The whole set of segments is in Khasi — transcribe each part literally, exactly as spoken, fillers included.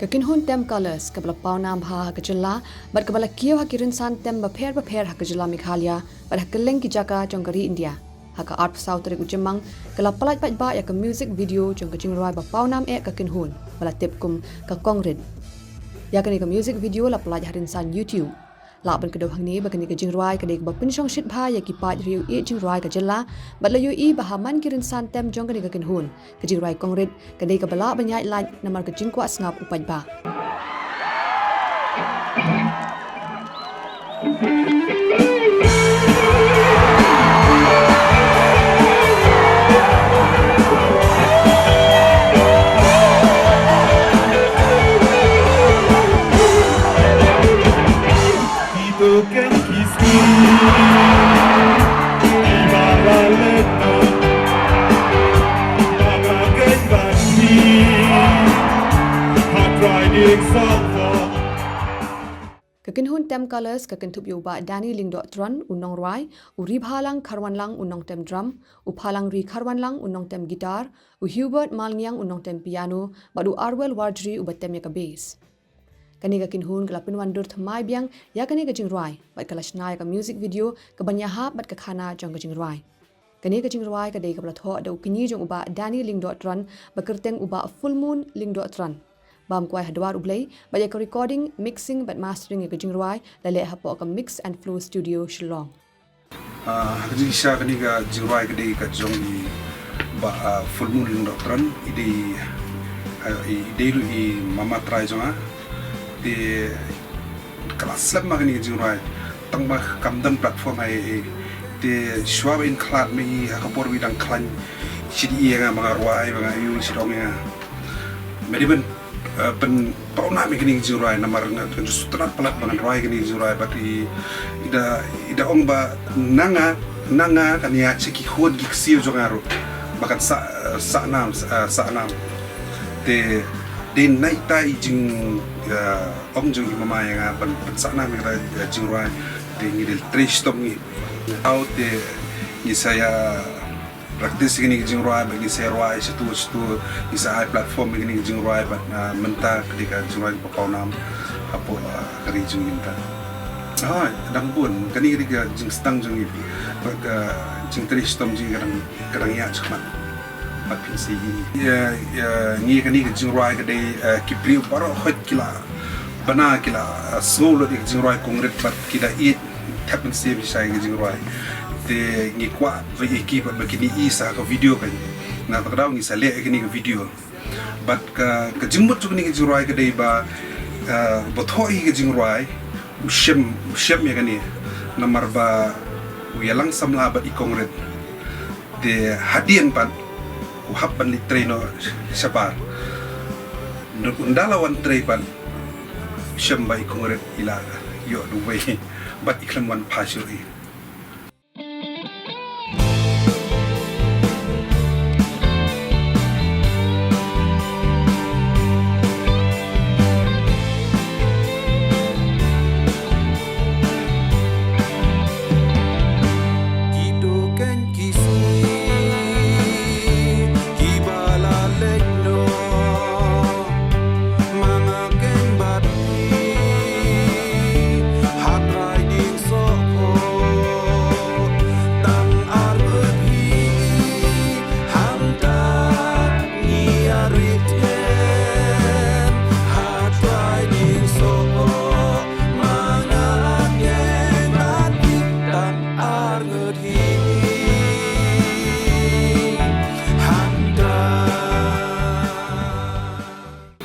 Kynhun tem Colours kaba la pawnam bha ha ka jylla bad kaba la kiew ha ki rynsan tem bapher bapher ha ka jylla Meghalaya bad ha kylleng ki jaka jong ka ri India. Ha ka arphew saw tarik u Jymmang ka la pyllait paidbah ïa ka music video jong ka jingrwai ba pawnam eh ka kynhun ba la tip kum ka Kongrit. Ïa kane ka music video la pyllait ha rynsan YouTube. Lah ban kdew hangne ba kane ka jingrwai ka dei kaba pynshongshit bha ïa ki paid riew ïeit jingrwai ka jylla bad la ïohi ba ha man ki rynsan tem jong kane ka kynhun ka jingrwai Kongrit ka dei kaba lah ban ïaid lait namar ka jingkwah sngap u paidbah. Ka kynhun tem Colours ka kynthup ïa u Bah Danny Lyngdoh Tron u nongrwai, u Ribhalang Kharwanlang u nongtem drum, u Phalangri Kharwanlang u nongtem guitar, u Hubert Malngiang u nongtem piano bad u Arwel Warjri uba tem ïa ka bass. Kane ka kynhun ka la pynwandur thymmai biang ïa kane ka jingrwai bad ka la shna ïa ka music video kaban ïahap bad ka khana jong ka jingrwai. Kane ka jingrwai ka dei kaba la thoh da u kñi jong u Bah Danny Lyngdoh Tron ba kyrteng u Bah Full Moon Lyngdoh Tron. Bam kwai ha dwar U Blei bad ïa ka recording, mixing bad mastering ïa ka jingrwai la leh hapoh ka Mix and Flow Studio, Shillong. Ah, ha ka jingshisha kane ka jingrwai ka dei ka jong i Bah, ah, Full Moon Lyngdoh Tron, i dei, ah, i dei ruh i mama trai jong nga. Te ka la slem ma kane ka jingrwai tang ba kam don platform ha ei ei. Te shuwa ba in khlad ma i ha ka por ba i dang khlaiñ, shi dei ïa nga ba nga rwai, ba nga ïoh, shi dei ïa nga. Me dei ban, eh, pynpawnam ïa kane ka jingrwai namar nga ju sngewtynnat palat ba ngan rwai kane ka jingrwai bad i, i da, i da ong ba na nga, na nga kan ïaid sha ki khun ki ksiew jong nga ruh ba kan sah, eh, sah nam, eh, sah nam. Te dei na ita i jing, eh, ong jong i mama ïa nga ban, ban sah nam ïa kata, eh, jingrwai. Te ngi dei trei shitom ngi. Aw te ngi sa ïa practice ïa kane ka jingrwai bad ngi sa rwai shatu shatu, ngi sa ai platform ïa kane ka jingrwai bad, ah, mynta ka dei ka jingrwai kaba pawnam hapoh, ah, ka ri jong ngi mynta. Ah, dang bun, kane ka dei ka jingsdang jong ngi bad ka jingtrei shitom jong ngi ka dang, ka dang ïaid shakhmat. Bad phin sa ïohi. Ïa, ïa, ngi kane ka jingrwai ka dei, ah, ki briew baroh hoid ki la bana, ki la, ah, sngew lut ïa ka jingrwai Kongrit bad ki da ïeit thep mynsiem shisha ïa ka jingrwai. Te ngi kwah ba ïa ki bad ba kin ïohi sa ka video kan. Na kata ka daw ngi sa leh ïa kane ka video. Bad ka, ka jingmut jong kane ka jingrwai ka dei ba, eh, ba thoh ïa ka jingrwai u shem, u shem ïa kane. Namar ba u ïalang samla bad i Kongrit. Te hadien pat u hap ban leit trei noh shabar. Ynda la wan trei pat shem ba i Kongrit i la ïoh duwai bad i khlem wan phai shuh ïa.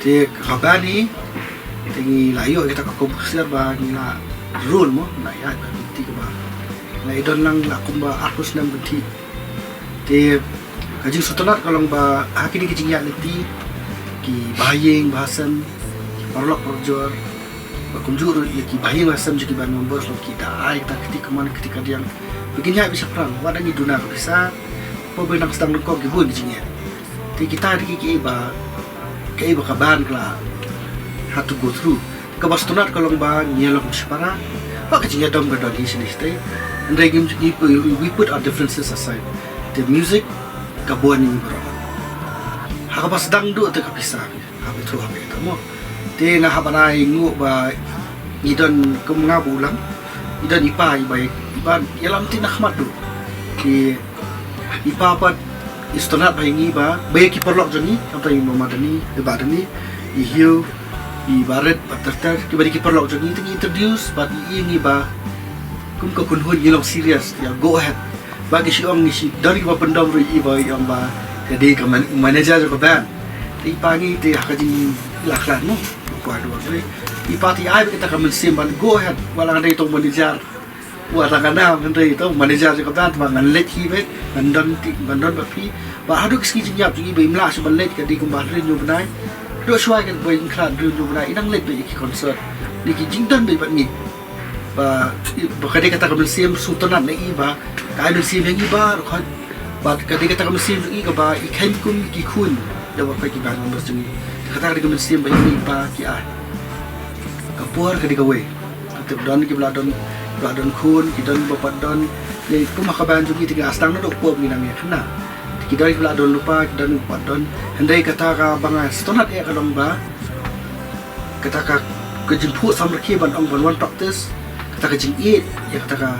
Te kaba ni, te ngi la ïoh kita ka composer ba ngi la rule mo, la ïa ka kynti kaba la ïa don lang la kumba arphew snem kynti. Te ka jingsngewtynnat ka long ba ha kine ki jingïaid lynti ki bahaïing bahasem, paralok parajor, ba kumjuh ruh ïa ki bahaïing bahasem jong ki band members long ki da ai kita kiti kumne kiti kadiang. Ba kin ïaid bishaphrang, wat da ngi duna ka pisa, ba ba nang sdang nyngkong ki bun ki jingïaid. Te kita dei ki, ki ba, ki ba ka band ka la had to go through. Kaba sngewtynnat ka long ba ngi long shipara. Ba ka jingïadom ka don hi shane shatei. Hynrei ngi, ngi, we put our differences aside. Te music ka bun ngi baroh. Ha kaba sdang duh te ka pisa. Ha ba thu ha ba ita mo. Te nga hap ban ai nguh ba i don kum nga ba u lang. I don i pa i ba i ba ïalam te na khmat duh. Te i pa pat i sngewtynnat ba ïa ngi ba ba ïa ki paralok jong ngi, khamtam i mama Dani, i bah Dani, i Hugh, i Barit, ba ter ter, ki ba dei ki paralok jong ngi, te ngi introduce ba i ïa ngi ba kum ka kynhun ngi long serious, ïa go ahead. Ba ki shu ong ngi shu don ki ba pyndom ruh i ba i ong ba ka dei ka man-, manager jong ka band. Te i pa ngi te ha ka jingïaleh mo. Kwah duh ruh. I pa te ai ba kita ka mynsiem ban go ahead. Wat la ngan dei tang manager. Wat la ngan nam ngan dei tang manager jong ka band ba ngan leit hi beit, ngan don ti, ngan don bad phi. Ba haduh ki sngi jingïap jong i ba im lah shuh ban leit ka dei kumba hynriew hynñiew bnai. Haduh shuwa ka ba im khlad hynriew hynñiew bnai i nang leit beit ïa ki concert. Dei ki jingdon beit bad ngi. Ba, ba ka dei kata ka mynsiem sngewtynnat na i ba ka ai mynsiem ïa ngi baroh khoit. Ba ka dei kata ka mynsiem jong i kaba i kheiñ kum ki khun da baroh khoit ki band members jong i. Kata ka dei ka mynsiem ba i ba ki ai. Ka por ka dei kawei. Ka tip don ki ba la don, ba la don khun, ki don ba pat don. Ïa kum ha ka band jong i te ki la sdang naduh por ba ngi nang ïa kane. Te ki don ki ba la don lypa, ki don ba pat don. Hynrei kata kaba nga sngewtynnat ïa ka long ba kata ka, ka jingphuh samrkhie ban ong ban wan practice, kata ka jingïeit ïa kata ka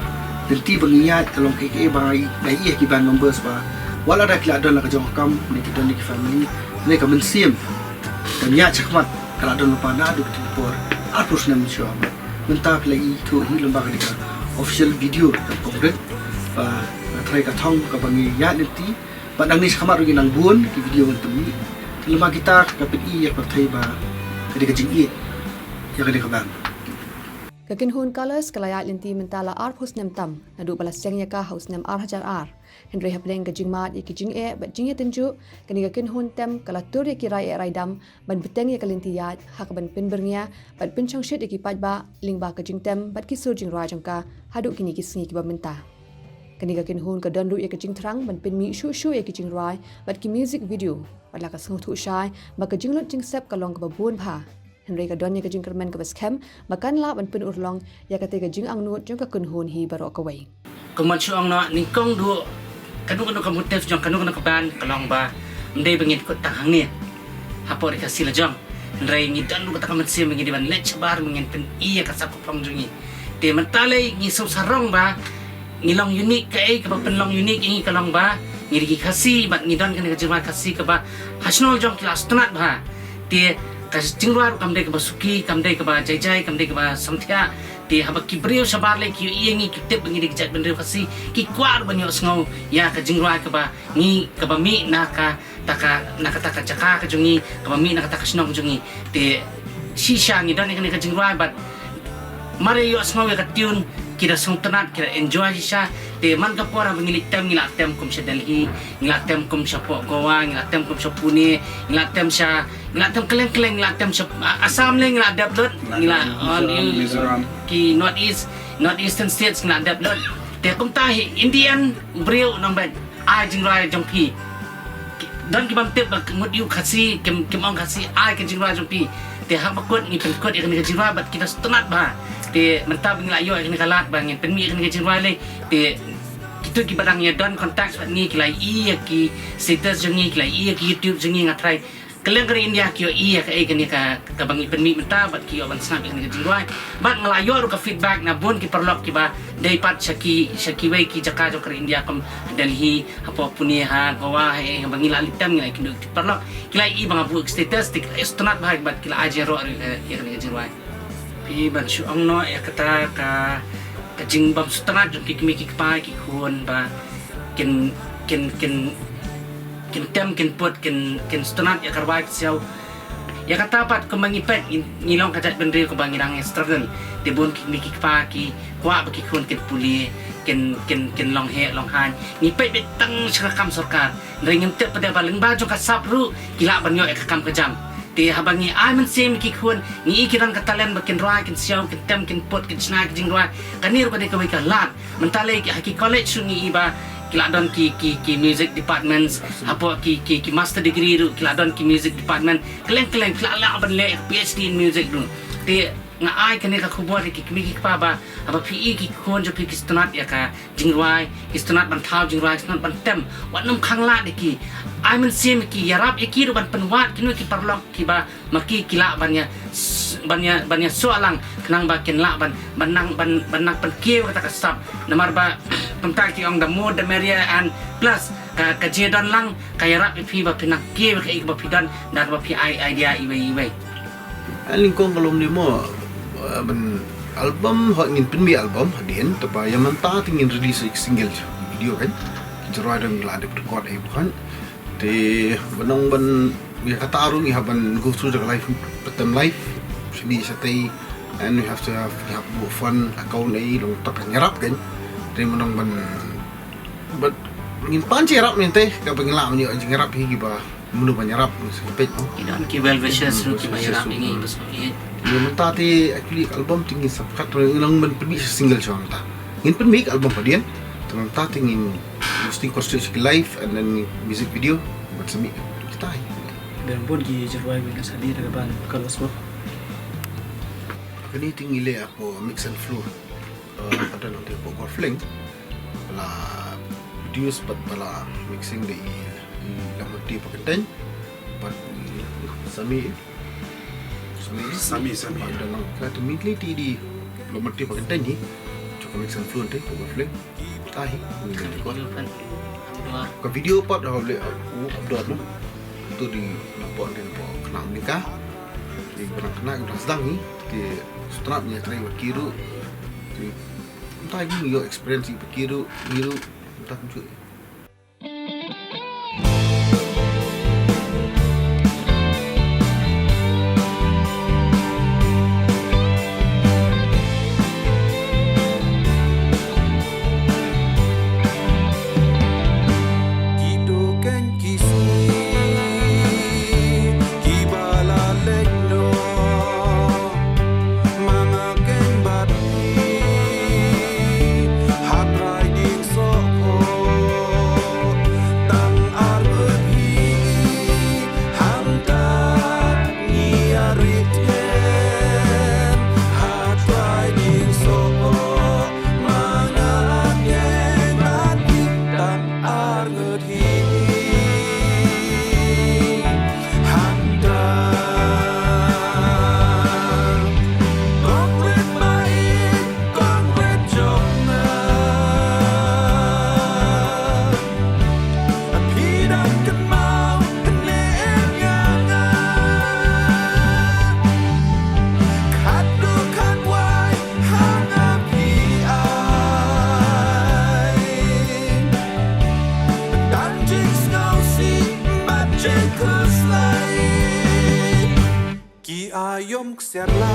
lynti ba ngi ïaid ka long kaei kaei ba ngi ïa ki band members ba wat la da ki la don la ka jong ka kam ne ki don ne ki family ne ka mynsiem ban ïaid shakhmat ka la don lypa naduh kata ka por arphew snem shuwa. Mynta phi la ithuh hi lyngba kane ka official video jong ka Congress ba nga tharai ka thong kaba ngi ïaid lynti. Bad nangne shakhmat ruh ngi nang bun ki video ngan pynmih. Te lyngba kita ka pyni ïa ka pyrthei ba ka dei ka jingïeit ïa ka dei ka band. Ka kynhun Colours ka la ïaid lynti mynta la arphew snem tam naduh ba la seng ïa ka ha u snem ar hajar ar. Hynrei hapdeng ka jingmad ïa ki jingeh bad jingïatynjuh, kane ka kynhun tem ka la tur ïa ki rai eh rai dam ban bteng ïa ka lynti ïaid ha kaban pynbyrngia bad pynshongshit ïa ki paidbah lyngba ka jingtem bad ki sur jingrwai jong ka haduh kine ki sngi kiba mynta. Kane ka kynhun ka don ruh ïa ka jingthrang ban pynmih shuh shuh ïa ki jingrwai bad ki music video, bad la ka sngewthuh shai ba ka jinglut jingsep ka long kaba bun bha. Hynrei ka don ïa ka jingkyrmen kaba skhem ba kan lah ban pynurlong ïa katei ka jingangnud jong ka kynhun hi baroh kawei. Kumba shu ong noh, nyngkong duh kano kano ka motive jong kano kano ka band ka long ba ym dei ba ngin kut tang hangne hapoh ri Khasi la jong. Hynrei ngi don ruh kata ka mynsiem ba ngi dei ban leit shabar ba ngin pyni ïa ka sap ka phong jong ngi. Te mynta lei ngi sngewsarong ba ngi long unique, kaei kaba pynlong unique ïa ngi ka long ba ngi dei ki Khasi bad ngi don kane ka jingrwai Khasi kaba ha shnong jong ki la sngewtynnat bha. Te ka jingrwai ruh kam dei kaba suki, kam dei kaba jai jai, kam dei kaba samthiah. Te haba ki briew shabar lei ki ïohi ïa ngi ki tip ba ngi dei ki jaitbynriew Khasi, ki kwah ruh ban ïohsngew ïa ka jingrwai kaba ngi, kaba mih na kata ka, na kata ka jaka ka jong ngi, kaba mih na kata ka shnong ka jong ngi. Te shisha ngi don ïa kane ka jingrwai bad mar ïohsngew ïa ka tune ki da sngewtynnat, ki da enjoy shisha. Te man ka por haba ngi leit tem, ngi la tem kum sha Delhi, ngi la tem kum shapoh Goa, ngi la tem kum sha Pune, ngi la tem sha, ngi la tem kylleng kylleng, ngi la tem sha, ah, Assam lei ngi la dep lut, ngi la, Nagaland, ah, Mizoram, Mizoram, ki North East, North Eastern States ngi la dep lut. Te kumta hi, in the end, u briew u nang ban ai jingrwai jong phi. Don ki bym tip ba mut ïa u Khasi, kim, kim ong Khasi, ai ka jingrwai jong phi. Te haba kut ngi pynkut ïa kane ka jingrwai bad ki da sngewtynnat bha. Te mynta ba ngi la ïoh ïa kane ka lad ba ngin pynmih ïa kane ka jingrwai lei. Te kito kiba dang ïa don contact bad ngi ki la ïohi ïa ki status jong ngi, ki la ïohi ïa ki YouTube jong ngi, nga tharai kylleng ka ri India ki ïohi ïa kaei kane ka, kaba ngi pynmih mynta bad ki ïoh ban sngap ïa kane ka jingrwai. Bad nga la ïoh ruh ka feedback na bun ki paralok kiba dei pat sha ki, sha kiwei ki jaka jong ka ri India kum Delhi, hapoh Pune, ha Goa, ha, eh, ba ngi la leit tem, ngi la ïakynduh ki paralok. Ki la ïohi ba nga buh status, te ki la sngewtynnat bha bad ki la ai jingïaroh ruh ïa, ïa kane ka jingrwai. Phi ban shu ong noh ïa kata ka, ka jingbym sngewtynnat jong ki kmie ki kpa ki khun ba kin, kin, kin, kin tem kin put, kin, kin sngewtynnat ïa ka rwai ka siaw. Ïa kata pat kumba ngi peit ngi, ngi long ka jaitbynriew kaba ngi dang ïa struggle. Te bun ki kmie ki kpa ki kwah ba ki khun kin pule, kin, kin, kin long heh long haiñ. Ngi peit beit tang sha ka kam sorkar. Hynrei ngim tip pat ba lyngba jong ka sap ruh ki lah ban ïoh ïa ka kam ka jam. Te haba ngi ai mynsiem ïa ki khun, ngi i ki don ka talent ba kin rwai, kin siaw, kin tem, kin put, kin shna ki jingrwai. Kane ruh ka dei kawei ka lad. Mynta lei ki, ha ki college ruh ngi i ba ki la don ki, ki, ki music departments, hapoh ki, ki, ki master degree ruh ki la don ki music department. Kylleng kylleng ki la lah ban leh PhD in music ruh. Te Nga ai kane ka khubor ïa ki kmie ki kpa ba haba phi i ki khun jong phi ki sngewtynnat ïa ka jingrwai, ki sngewtynnat ban thaw jingrwai, sngewtynnat ban tem, wat nym khang lad ïa ki. Ai mynsiem ïa ki, ïarap ïa ki ruh ban pynwad kino ki paralok kiba ma ki ki lah ban ïa, ban ïa, ban ïa soh lang khnang ba kin lah ban, ban nang, ban, ban nang pynkiew kata ka sap. Namar ba kumta ki ong, the more the merrier, and plus ka, ka jingdon lang ka ïarap ïa phi ba phin nang kiew ïa kaei kaba phi don da kaba phi ai idea iwei iwei. Nyngkong ka lum ne mo, eh, ban album, hooid ngin pynmih album hadien, te ba ïa mynta te ngin release single video kan. Ki jingrwai dang la dep record ei ba kan. Te ban ong ban, ïa kata ruh ngi hap ban go through the life, pattern life. Shini shatei, and we have to have, we have to fund account ei, long tak ïarap kan. Te ban ong ban, but ngin pan ïarap mynta, kaba ngin lah mynta ïarap hi kiba mano ban ïarap, mano sa peit, no? Ki don ki well wishers ruh kiba ïarap ïa ngi, ba sngewbha. Ïa mynta te actually album te ngin sa kat, ngin long ban pynmih single sha mynta. Ngin pynmih album hadien. Te mynta te ngin mostly concentrate ki live and then music video ban sa mih. Kita hi. Dang bun ki jingrwai ba ngi sa dei da ka band Colors Pop. Kane te ngi leh hapoh Mix and Flow. Eh, ka don hangtei hapoh Golf Link. Ba la produce bad ba la mixing da i, i Lamurty Pakyntein. Bad i Sami. Sami. Sami, Sami. Bad da nang ka te mih lei te i Lamurty Pakyntein hi. Jong ka Mix and Flow hangtei hapoh Golf Link. Tahi. Ka video pat haba leh u Abdor, no. Tu dei napoh, dei napoh khnang mynta. Dei khnang khnang khnang sdang hi. Te sngewtynnat ïa trei bad ki ruh. Te mynta ngi ïoh experience bad ki ruh, ngi ruh mynta kumjuh. Ki duh kein ki sngi kiba la leit noh, ma nga kein bad phi ha trai dieng sohphoh. Tang arngut hi hangta ngi ïarit kein ha trai dieng sohphoh, ma nga kein bad phi tang arngut hi hangta. Kong rit ba ïeit, kong rit jong nga. Phi dang kynmaw ne em ïa nga? Khatduh khatwai ha nga phi ai. Tang jingsngewsih bad jingkhuslai. Ki aïom ksiar la